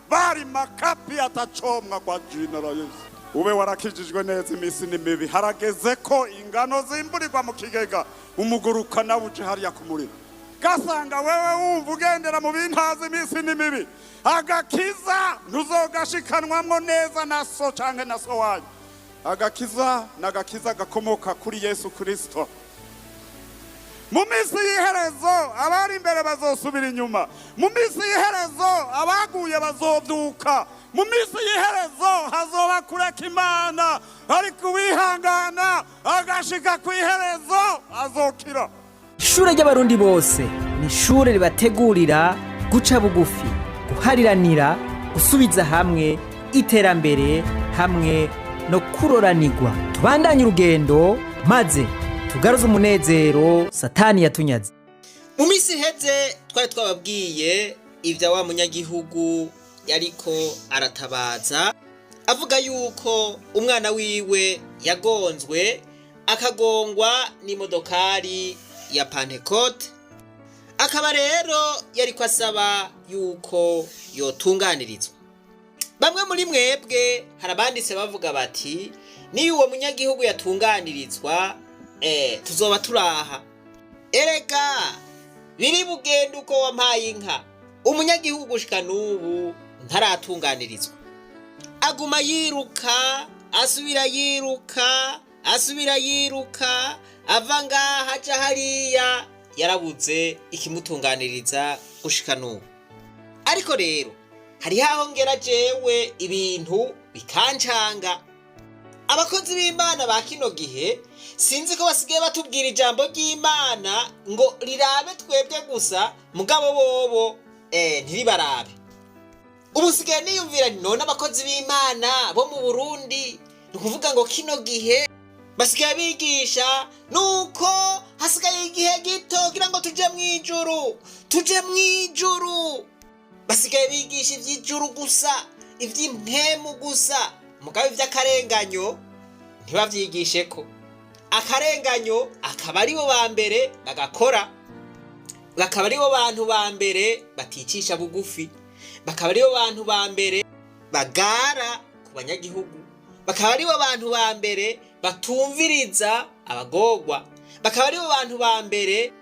Bari makapi atachomwa kwa jina la Yesu. Ube warakijijwe neza, iminsi ni mibi. Harageze ko ingano zimburirwa mu kigega, umuguruka nawe uje hariya ku muriro, gasanga wewe wumva ugendera mu bintazi. Iminsi ni mibi. Agakiza ntuzogashikanwamwo neza na so canke na so wanyu. Agakiza ni agakiza gakomoka kuri Yesu Kristo. Mu minsi y'iherezo abari imbere bazosubira inyuma. Mu minsi y'iherezo abaguye bazobyuka. Mu minsi y'iherezo hazoba kureka Imana, ariko uwihangana agashika ku iherezo azokira. Ishure ry'Abarundi bose ni ishure ribategurira guca bugufi, guhariranira, gusubiza hamwe, iterambere hamwe no kuroranirwa. Tubandanye urugendo maze tugaruze umunezero Satani yatunyaze. Mu minsi iheze twari twababwiye ibya wa munyagihugu yariko aratabaza avuga yuko umwana wiwe yagonzwe, akagongwa n'imodokari ya Pantekote, akaba rero yariko asaba yuko yotunganirizwa. Bamwe muri mwebwe hari abanditse bavuga bati: "Niyo uwo munyagihugu yatunganirizwa, tuzoba turaha." Erega biri bugenda uko wampaye inka. Umunyagihugu gushika n'ubu ntaratunganirizwa, aguma yiruka, asubira yiruka, asubira yiruka, ava ngaha aja hariya, yarabuze ikimutunganiriza gushika n'ubu. Ariko rero hariho aho ngera jewe ibintu bikancanga. Abakozi b'Imana ba kino gihe sinzi ko basigaye batubwira ijambo ry'Imana ngo rirabe twebwe gusa, mugabo bobo ntiribarabe. Ubu nsigaye niyumvira nti: "None abakozi b'Imana bo mu Burundi, ni ukuvuga ngo kino gihe basigaye bigisha nuko hasigaye igihe gito kugira ngo tuje mu ijuru, tuje mu ijuru?" Basigaye bigisha iby'ijuru gusa, iby'impemu gusa, mugabo iby'akarenganyo ntibavyigishe. Ko akarenganyo akaba aribo ba mbere bagakora, bakaba aribo bantu ba mbere baticisha bugufi, bakaba aribo bantu ba mbere bagara ku banyagihugu, bakaba aribo bantu ba mbere batumviriza abagorwa, bakaba aribo bantu ba mbere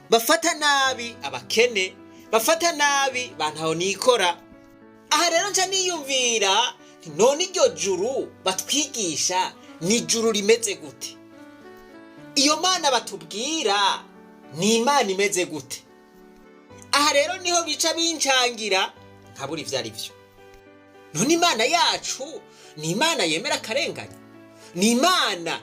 bafata nabi abakene, bafata nabi bantaho nikora. Aha rero nca niyumvira nti: "None iryo juru batwigisha ni ijuru rimeze gute? Iyo Mana batubwira ni Imana imeze gute?" Aha rero niho bica bincangira, nkabura ivyo ari vyo. None Imana yacu ni Imana yemera akarengane? Ni Imana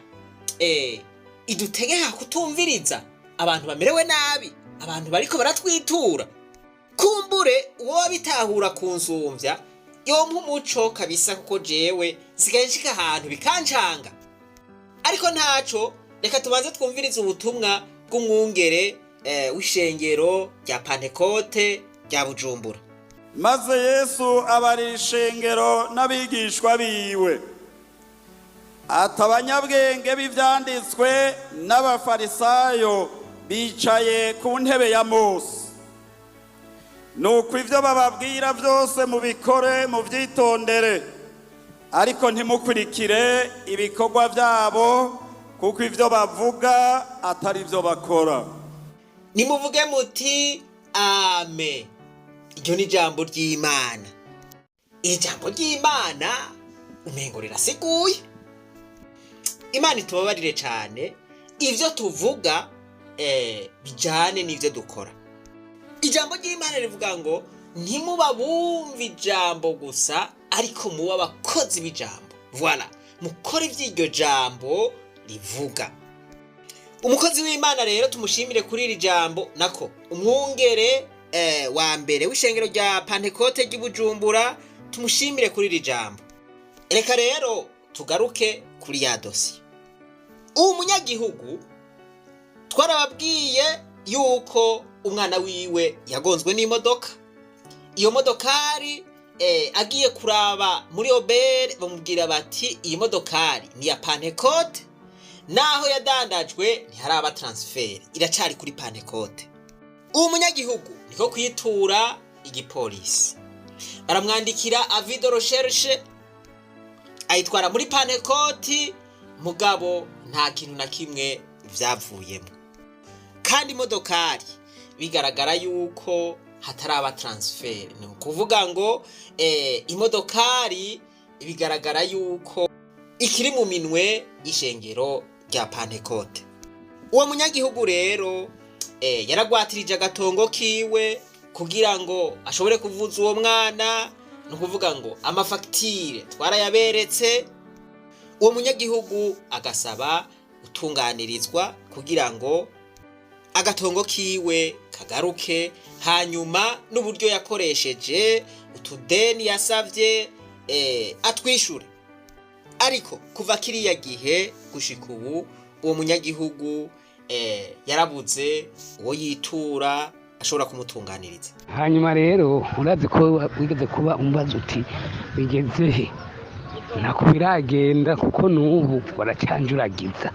idutegeka kutumviriza abantu bamerewe nabi, abantu bariko baratwitura? Kumbure uwo wabitahura kunsumvya yompa umuco kabisa, kuko jewe nsigaye nshika ahantu bikancanga. Ariko ntaco, reka tubanze twumvirize ubutumwa bw'umwungere w'ishengero rya Pantekote rya Bujumbura. Maze Yesu abarira ishengero n'abigishwa biwe ati: "Abanyabwenge b'ivyanditswe n'Abafarisayo bicaye ku ntebe ya Mose. Nuko ivyo bababwira byose mubikore, muvyitondere, ariko ntimukurikire ibikorwa byabo, kuko ivyo bavuga atari byo bakora." Nimuvuge muti: "Amen." Iryo ni ijambo ry'Imana. Iri jambo ry'Imana umengo rirasiguye. Imana itubabarire cyane, ibyo tuvuga bijyane n'ibyo dukora. Ijambo ry'Imana rivuga ngo: "Ntimuba bumva ijambo gusa, ariko muba abakozi b'ijambo." Voilà, mukora iby'iryo jambo rivuga. Umukozi w'Imana rero tumushimire kuri iri jambo, nako umwungere wa mbere w'ishengero rya Pantekote ry'i Bujumbura, tumushimire kuri iri jambo. Reka rero tugaruke kuri ya dosiye. Uwo munyagihugu twarababwiye yuko umwana wiwe yagonzwe n'imodoka. Iyo modokari, agiye kuraba muri OBR, bamubwira bati: "Iyi modokari ni iya Pantekote, naho yadandajwe ntiharaba transfert, iracari kuri Pantekote." Uwo munyagihugu niko kwitura igipolisi. Baramwandikira avis de recherche, ayitwara muri Pantekoti, mugabo nta kintu na kimwe vyavuyemo. Kandi imodokari bigaragara yuko hataraba transfert, ni ukuvuga ngo imodokari bigaragara yuko ikiri mu minwe y'ishengero rya Pantekote. Uwo munyagihugu rero yaragwatirije agatongo kiwe kugira ngo ashobore kuvuza uwo mwana. Ni ukuvuga ngo amafagitire twarayaberetse. Uwo munyagihugu agasaba gutunganirizwa kugira ngo agatongo kiwe kagaruke, hanyuma n'uburyo yakoresheje utudeni yasavye atwishure. Ariko kuva kiriya gihe gushika ubu, uwo munyagihugu yarabuze uwo yitura ashobora kumutunganiriza. Hanyuma rero urazi ko wigeze kuba umbaza uti bigeze he? Ntako biragenda, kuko n'ubu baracanjuragiza.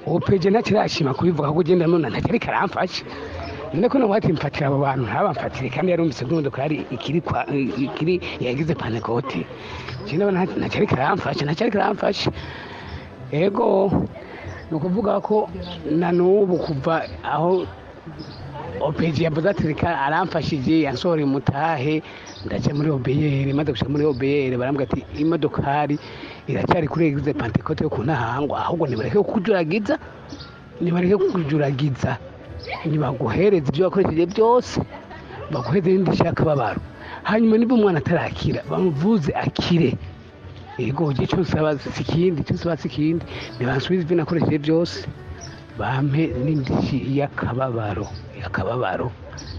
OPG ntakirashima kubivuga, kuko ugenda none ntacyo ariko aramfasha. None ko nawe ati mfatira abo bantu, ntabamfatire, kandi yarumvise ko imodoka yari ikiri kwa ikiri yagize Pantekote. Je ndabona ntacyo ariko aramfasha, ntacyo ariko aramfasha. Ego, ni ukuvuga ko na n'ubu kuva aho OPG yavuze ati reka aramfashije, yansohoreye umutahe, ndaca muri OBR. Maze gushika muri OBR, barambwira ati imodokari iracyari kuri église Pantekote yo Kuntahangwa, ahubwo nibareke kukujuragiza, nibareke kukujuragiza, nibaguhereze ibyo wakoresheje byose, baguhereze n'indishyi y'akababaro, hanyuma niba umwana atarakira bamuvuze akire. Yego, icyo nsaba si ikindi, icyo nsaba si ikindi, nibansubize ibyo nakoresheje byose, bampe n'indishyi y'akababaro, y'akababaro.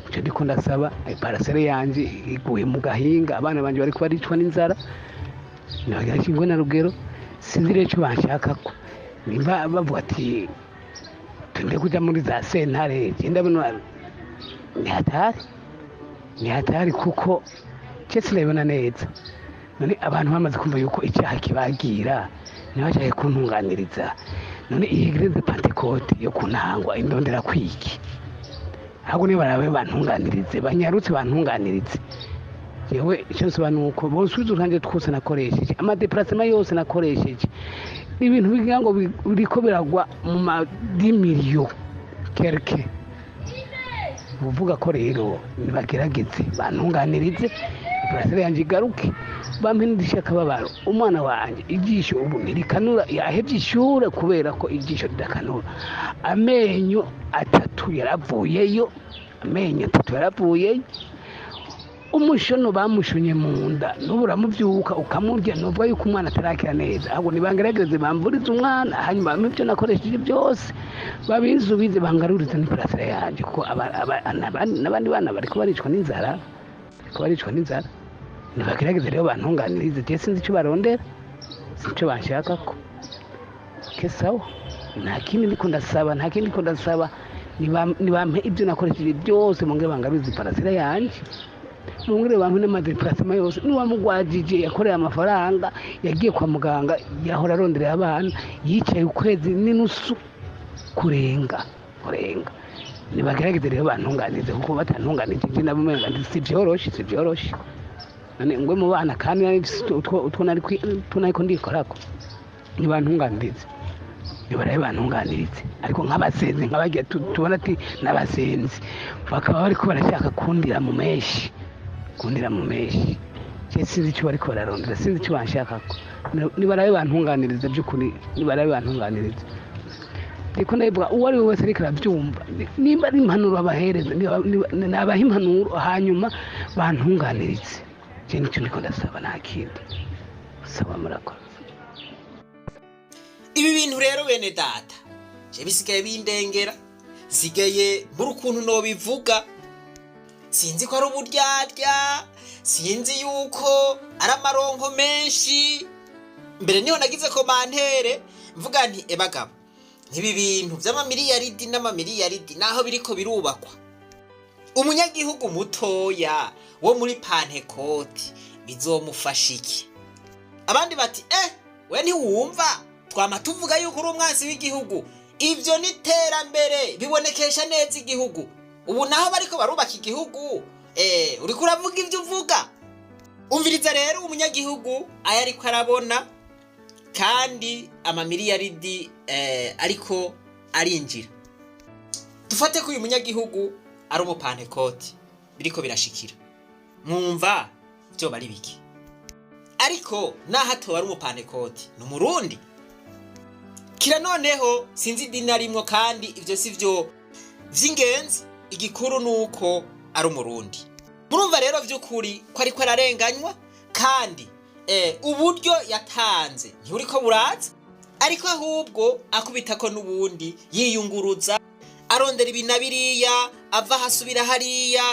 Icyo ndiko ndasaba, parcelle yanje iguye mu gahinga, abana banje bariko baricwa n'inzara, nibagira kingwe na rugero. Sinzi rero icyo banshakako, nimba bavuga ati tende kuja muri za sentare. Je ndabona ni hatari, ni hatari, kuko ce sinabibona neza. None abantu bamaze kumva yuko icyaha kibagira, ntibashake kuntunganiriza? None iyi église Pantekote yo Kuntangwa indondera kwiki? Ahubwo niba barabe bantunganirize, banyarutse bantunganirize. Yewe, icyo nsaba ni uko bonsubiza utwanjye twose nakoresheje, amadéplacement yose nakoresheje, ibintu bigira ngo biriko biragwa mu madimiliyo quelque. Uvuga ko rero nibagerageze bantunganirize, parcelle yanjye igaruke, bampe n'indishyi y'akababaro. Umwana wanjye ijisho ubu ntirikanura, yahevye ishure kubera ko ijisho ridakanura. Amenyo atatu yaravuyeyo, amenyo atatu yaravuyeyo. Umushono bamushonye mu nda n'ubu uramuvyuka ukamurya. Nuvuga yuko umwana atarakira neza. Ahubwo nibangerageze bamvurize umwana, hanyuma bampe ibyo nakoresheje byose, babinsubize, bangarurize n'iparcelle yanjye, kuko n'abandi bana bariko baricwa n'inzara, bariko baricwa n'inzara. Nibagerageze rero bantunganirize. Je sinzi icyo barondera, sinzi icyo banshakako. Ke sawa, nta kindi ndiko ndasaba, nta kindi ndiko ndasaba. Nibampe ibyo nakoresheje byose, mongere bangaruze iparcelle yanje, bongere bampe n'amadéplacement yose. N'uwamugwajije yakoreye amafaranga, yagiye kwa muganga, yahora aronderera abana, yicaye ukwezi n'inusu kurenga, kurenga. Nibagerageze rero bantunganize, kuko batantunganije je nabo umenga si vyoroshe, si vyoroshe. None ngwe mu bana, kandi nari mfise utwo utwo nariko ndikorako. Nibantunganirize, nibarabe bantunganirize. Ariko nk'abasenzi, nk'abagiye tubona ati n'abasenzi bakaba bariko barashaka kundira mu menshi, kundira mu menshi. Je sinzi icyo bariko bararondera, sinzi icyo banshakako. Nibarabe bantunganirize by'ukuri, nibarabe bantunganirize. Ndiko ndabivuga, uwo ari we wese ariko arabyumva, nimba ari impanuro abahereza, nabaha impanuro, hanyuma bantunganirize. Je nicyo ndiko ndasaba, nta kindi. Saba, murakoze. Ibi bintu rero, bene data, je bisigaye bindengera, sigaye muri ukuntu nobivuga. Sinzi ko ari uburyarya, sinzi yuko ari amaronko menshi. Mbere niho nagize commentaire mvuga nti: "Ebagabo, nk'ibi bintu vy'amamiliyaridi n'amamiliyaridi, naho biriko birubakwa, umunyagihugu mutoya wo muri Pantekoti bizomufasha iki?" Abandi bati: "Eh, we ntiwumva, twama tuvuga yuko uri umwansi w'igihugu. Ibyo ni iterambere, bibonekesha neza igihugu. Ubu naho bariko barubaka igihugu, uriko uravuga ibyo uvuga." Umviriza rero umunyagihugu ayo ariko arabona kandi amamiliyaridi ariko arinjira. Dufate ko uyu munyagihugu ari umupantekoti biriko birashikira, mwumva vyoba ari biki? Ariko naho atoba ari umupantekoti, ni umurundi kira. Noneho sinzi idini arimwo, kandi ivyo si vyo vy'ingenzi, igikuru ni uko ari umurundi. Murumva rero vy'ukuri ko ariko ararenganywa, kandi uburyo yatanze ntiburiko buraza, ariko ahubwo akubitako n'ubundi yiyunguruza, arondera ibi na biriya, ava ahasubira hariya.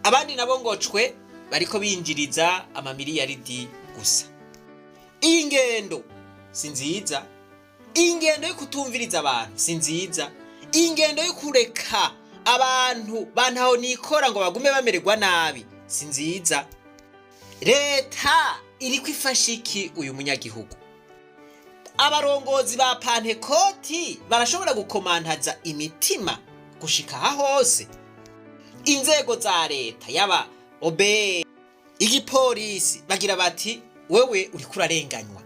Abandi nabo ngo cwe bariko binjiriza amamiliyaridi gusa. Iyi ngendo si nziza, iyi ngendo yo kutumviriza abantu si nziza, iyi ngendo yo kureka abantu bantaho nikora ngo bagume bamererwa nabi si nziza. Leta iriko ifasha iki uyu munyagihugu? Abarongozi ba pantekoti barashobora gukomantaza imitima gushika aha hose? Inzego za leta, yaba obe igipolisi, bagira bati: "Wewe uriko urarenganywa."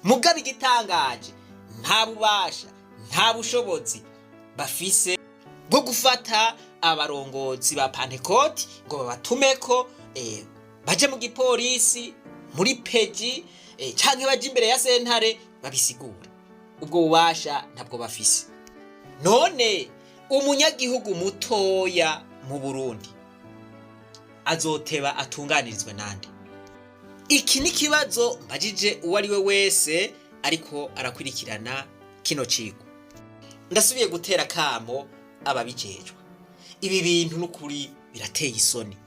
Mugabo igitangaje, nta bubasha, nta bushobozi bafise bwo gufata abarongozi ba pantekoti ngo babatumeko baje mu gipolisi, muri peji, canke baje imbere ya sentare babisigura. Ubwo bubasha ntabwo bafise. None umunyagihugu mutoya mu Burundi azoteba atunganirizwe nande? Iki ni kibazo mbajije uwo ari we wese ariko arakurikirana kino cigwa. Ndasubiye gutera kamo ababijejwe. Ibi bintu n'ukuri birateye isoni.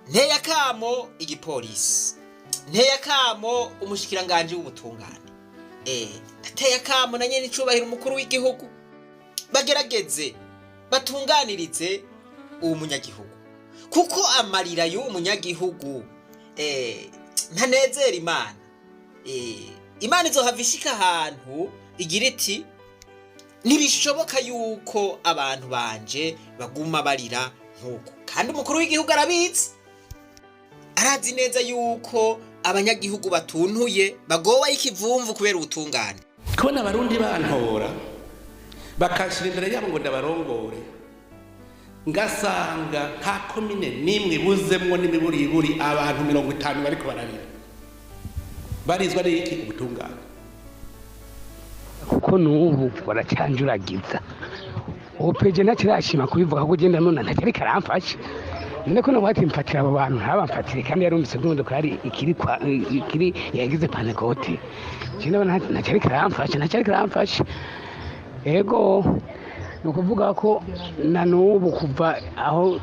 Nteye akamo igipolisi, nteye akamo umushikiranganji w'ubutungane, ndateye akamo na nyene icubahiro umukuru w'igihugu, bagerageze batunganirize uwo munyagihugu, kuko amarira y'uwo munyagihugu ntanezera Imana. Imana izohava ishika ahantu igira iti: "Ntibishoboka yuko abantu banje baguma barira nk'uko." Kandi umukuru w'igihugu arabizi, arazi neza yuko abanyagihugu batuntuye, bagowe ikivumvu kubera ubutungane. Kubona abarundi bantora, bakashyira imbere yabo ngo ndabarongore, ngasanga nta komine n'imwe ibuzemwo n'imiburiburi abantu 50 bariko bararira, barizwa n'iki? Ubutungane. Kuko n'ubu baracanjuragiza. OPG ntakirashima kubivuga, kuko ugenda none ntacyo ariko aramfasha. None ko nawe ati mfatira abo bantu, ntabamfatire, kandi yarumvise ko imodoka yari ikiri kwa ikiri yagize panekoti. Je ndabona ntacyo ariko aramfasha, ntacyo ariko aramfasha. Ego, ni ukuvuga ko na n'ubu kuva aho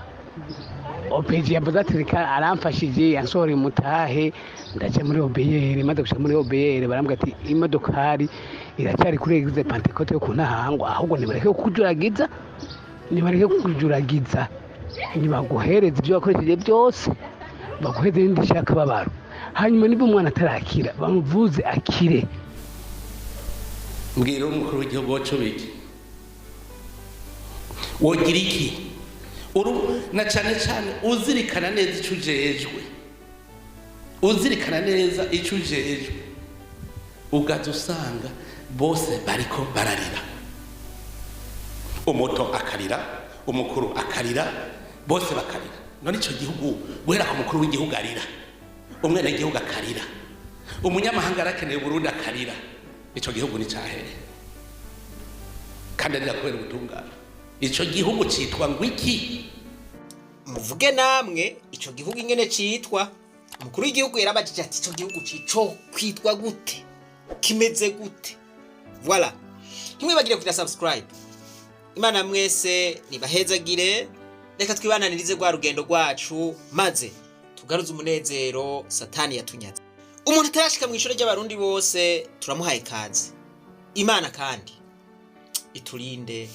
OPG yavuze ati reka aramfashije, yansohoreye umutahe, ndaca muri OBR. Maze gushika muri OBR, barambwira ati imodokari iracyari kuri église Pentecôte yo kuntahangwa, ahubwo nibareke kukujuragiza, nibareke kukujuragiza, nibaguhereze ibyo wakoresheje byose, baguhereze n'indi y'akababaro, hanyuma niba umwana atarakira bamuvuze akire. Mbwira umukuru w'igihugu wacu biki wogira iki? Uru na cane cane uzirikana neza ico ujejwe, uzirikana neza ico ujejwe, ugaza usanga bose bariko bararira, umuto akarira, umukuru akarira, bose bakarira. None ico gihugu, guhera ku mukuru w'igihugu arira, umwenegihugu akarira, umunyamahanga arakeneye Burundi akarira, ico gihugu ni cahere? Kandi arira kubera ubutungane. Ico gihugu citwa ngo iki? Muvuge namwe ico gihugu ingene citwa. Umukuru w'igihugu yarabajije ati: "Ico gihugu cico kwitwa gute? Kimeze gute?" Voilà, ntimwibagire kugira subscribe. Imana mwese nibahezagire. Reka twibananirize rwa rugendo rwacu, maze tugaruze umunezero satani yatunyaze. Umuntu atarashika mu ishuri ry'abarundi bose turamuhaye kaze. Imana kandi iturinde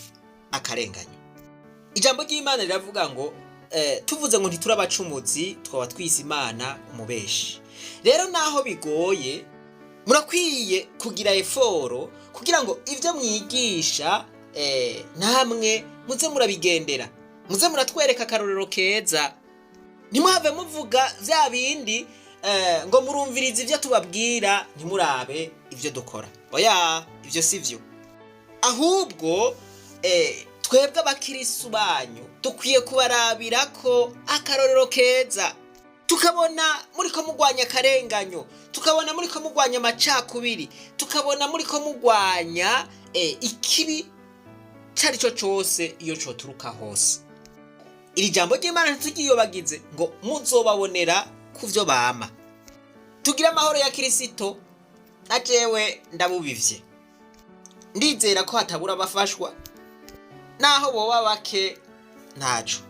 akarenganyo. Ijambo ry'Imana riravuga ngo tuvuze ngo ntiturabacumuzi, twaba twise Imana umubeshi. Rero naho bigoye, murakwiye kugira effort kugira ngo ibyo mwigisha namwe muze murabigendera, muze muratwereka akarorero keza. Ntimuhave muvuga vya bindi. ngo murumvirize ibyo tubabwira, ntimurabe ibyo dukora. Oya, ibyo si byo. Ahubwo twebwe abakirisu banyu dukwiye kubarabira ko akarorero keza, tukabona muri ko mugwanya akarenganyo, tukabona muri ko mugwanya amacakubiri, tukabona muri ko mugwanya ikibi cari cyo cyose iyo coturuka hose. Iri jambo ry'Imana ntitugiyobagize ngo muzobabonera ku byo bama. Tugire amahoro ya Kirisito. Na jewe ndabubivye, ndizera ko hatabura abafashwa naho boba bake, ntaco.